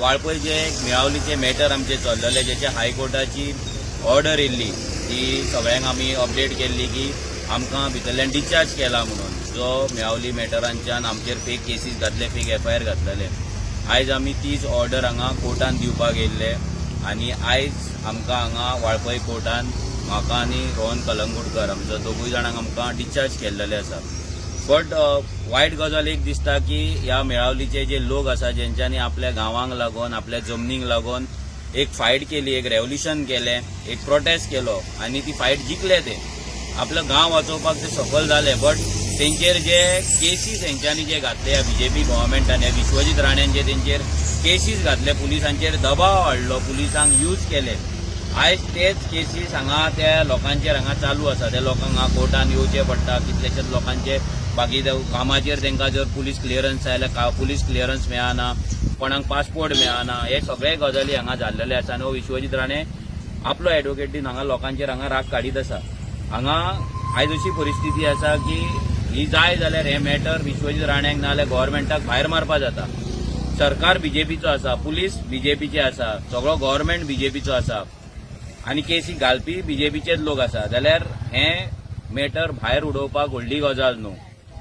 वाळपय जे मेळावलीचे matter आमचे चल्लेले, जेचे हायकोर्टाची order येयल्ली, ती सगळ्यांक आमी अपडेट केल्ली की आमकां भितरल्यान डिस्चार्ज केला म्हणून, जो मेळावली मॅटरांच्यान आमचेर फेक केसीस घातले, फेक एफआयआर घातलेले. आयज आमी तीच ऑर्डर हांगा कोर्टान दिवपाक येयल्ले आनी आयज आमकां हांगा वाळपय कोर्टान म्हाका आनी रोहन कलंगुटकर, आमचो दोगूय जाणांक आमकां डिस्चार्ज केल्लेले आसा. बट वायट गजाल एक दिसता की ह्या मेळावलीचे जे लोक आसा, जेंच्यांनी आपल्या गांवांक लागून, आपल्या जमनीक लागून एक फायट केली, एक रेव्होल्युशन केलें, एक प्रोटेस्ट केलो आनी ती फायट जिखले, ते आपलो गांव वाचोवपाक ते सफल जाले, बट तेंचेर जे केसीस हेंच्यांनी जे घातले, ह्या बीजेपी गव्हर्मेंटान, ह्या विश्वजीत राण्यान जे तेंचेर केसीस घातले, पुलिसांचेर दबाव हाडलो, पुलिसांक यूज केले, आयज तेच केसीस हांगा त्या लोकांचेर हांगा चालू आसा. त्या लोकांक हांगा कोर्टान येवचें पडटा. कितलेशेच लोकांचे बाकी कामाचेर तांकां जर पुलीस क्लियरन्स जाय जाल्यार पुलीस क्लियरन्स मेळना, कोणाक पासपोर्ट मेळना. हे सगळे गजाली हांगा जाल्लेले आसा आनी हो विश्वजीत राणे आपलो एडवोकेट दिवन हांगा लोकांचेर हांगा राग काडीत आसा. हांगा आयज अशी परिस्थिती आसा की ही जाय जाल्यार हे मॅटर विश्वजीत राण्याक नाजाल्यार गव्हर्मेंटाक भायर मारपा जाता. सरकार बीजेपीचो आसा, पुलीस बीजेपीचे आसा, सगळो गव्हर्मेंट बीजेपीचो आसा आनी केसी घालपी बीजेपीचेच लोक आसा, जाल्यार हे मॅटर भायर उडोवपाक व्हडली गजाल न्हू.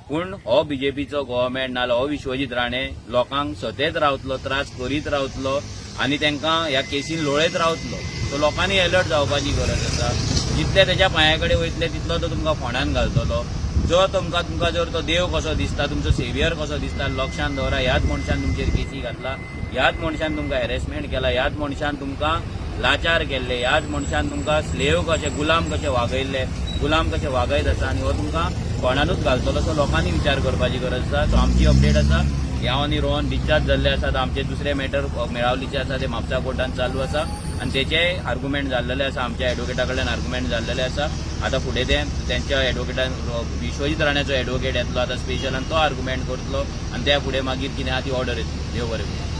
पूण हो बीजेपीचो गव्हर्मेंट नाजाल्यार हो विश्वजीत राणे लोकांक सतेत रावतलो, त्रास करीत रावतलो आनी तांकां ह्या केसीन लोळयत रावतलो. सो लोकांनी अलर्ट जावपाची गरज आसा. जितले तेच्या पांया कडेन वयतले, तितलो तो तुमकां फोंडान घालतलो. जो तुमकां जर तो देव कसो दिसता, तुमचो सेवियर कसो दिसता, लक्षान दवरा, ह्याच मनशान तुमचेर केसी घातला, ह्याच मनशान तुमकां हॅरेसमेंट केला, ह्याच मनशान तुमकां लाचार केल्ले, ह्याच मनशान तुमकां स्लेव कशे, गुलाम कशे वागयल्ले, गुलाम कशे वागयत आसा आनी हो तुमकां फोंडानूच घालतलो. सो लोकांनी विचार करपाची गरज आसा. सो आमची अपडेट आसा, हांव आनी रोहन डिस्चार्ज जाल्ले आसात. आमचे दुसरे मॅटर मेळावलीचे आसा, ते म्हापसा कोर्टान चालू आसा आनी तेचे आर्ग्युमेंट जाल्लेले आसा. आमच्या एडवोकेटा कडल्यान आर्ग्युमेंट जाल्लेले आसा. आतां फुडें ते तेंच्या एडवोकेटान, विश्वजीत राण्याचो एडवोकेट येतलो आतां स्पेशल आनी तो आर्ग्युमेंट करतलो आनी त्या फुडें मागीर कितें आहा ती ऑर्डर येतली. देव बरें करूं.